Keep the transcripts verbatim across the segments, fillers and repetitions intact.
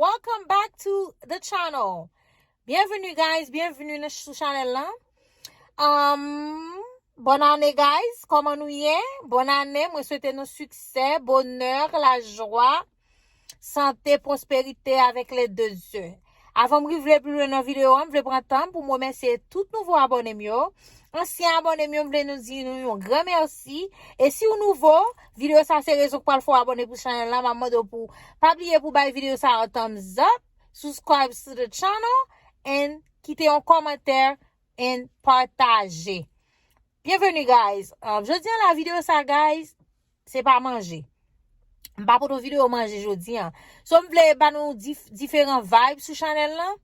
Welcome back to the channel. Byenveni guys, byenveni nan sou chanèl lan. Um, bòn ane guys, kòman nou ye? Bòn ane, mwen swete nou siksè, bonè, lajwa, sante, pwosperite avèk le de Dye. Avan m rive pli lwen nan videyo an, m vle pran tan pou m remèsye tout nouvo abòne m yo. Ansyen abòne m yo, m vle nou di nou yon gran mèsi. E si w nouvo, videyo sa se rezon k pral fè w abòne pou chanèl la. M ap mande w pou pa bliye pou bay videyo sa a thumbs up, subscribe to the channel, and kite yon kòmantè and pataje. Byenveni guys. Um, jodi an la videyo sa guys, se pa manje. M pa pote yon videyo manje jodi an. So m vle ba nou dif- diferan vibe sou chanèl lan.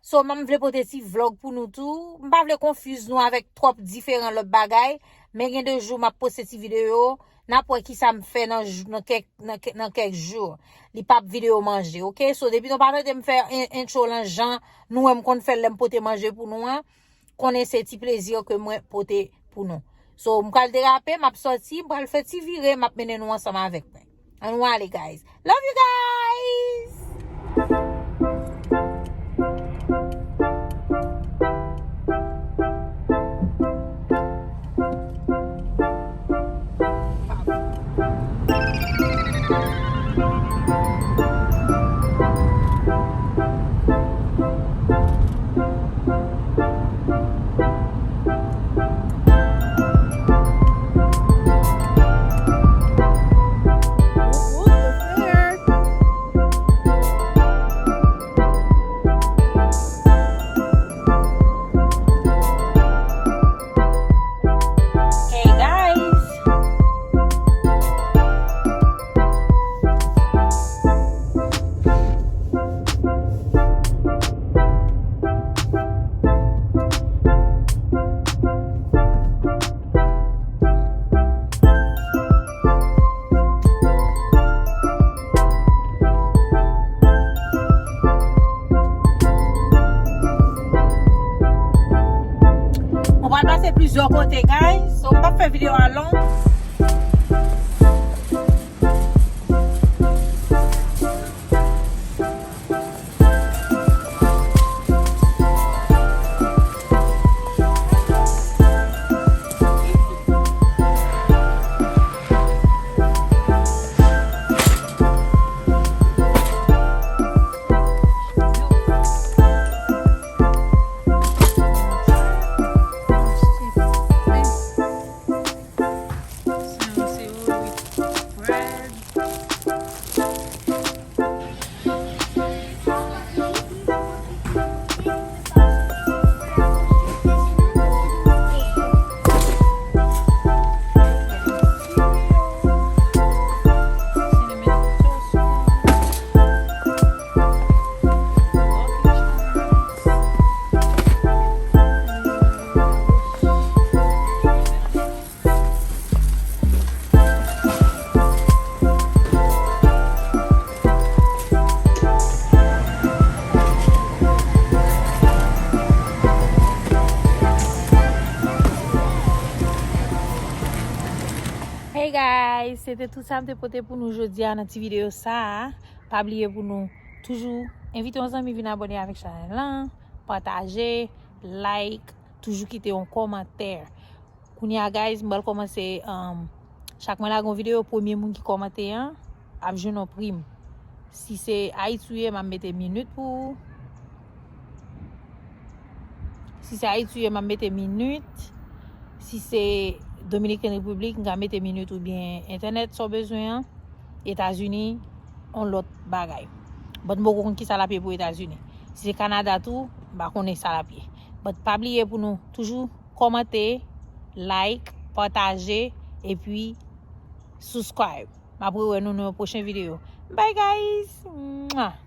So m vle pote ti vlog pou nou tou. M pa vle konfiz nou avèk twòp diferan lòt bagay. Men gen de jou m ap poste ti videyo. N ap wè kisa m fè nan jou- nan kèk nan kèk nan kèk jou. Li p ap videyo manje, oke? So depi nou pa tande m fè en- entro lan jan nou wè m konn fè l lè m pote manje pou nou an, konnen se ti plezi ke mwen pote pou nou. So m pral derape, m ap sòti, m pral fè ti vire, m ap mennen nou ansanm avèk mwen. Ann nou ale guys. Love you guys. Hey guys. Mwen pral pase plizyè kote, guys. So, m p ap fè videyo a long. Hey guys, se te tout sa m te pote pou nou jodi a nan ti videyo sa a. Pa bliye pou nou toujou envite yon zanmi vin abòne avèk chanèl lan, pataje, like, toujou kite yon kòmantè. Kounye a guys, m pral kòmanse, um, chak mwen lage yon videyo, premye moun ki kòmante an ap jwenn yon prim. Si se Ayiti ou ye, m ap mete minit pou ou. Si se Ayiti ou ye, m ap mete minit. Si se Dominiken Repiblik, m ka mete minit oubyen entènèt, sa w bezwen an. Etazini, yon lòt bagay. But m poko konn kisa l ap ye pou Etazini. Si se Kanada tou, m pa konnen sa l ap ye. But pa bliye pou nou toujou kòmante, like, pataje, epi subscribe. M ap rewè nou nan yon pwochen videyo. Bye guys! Mwah!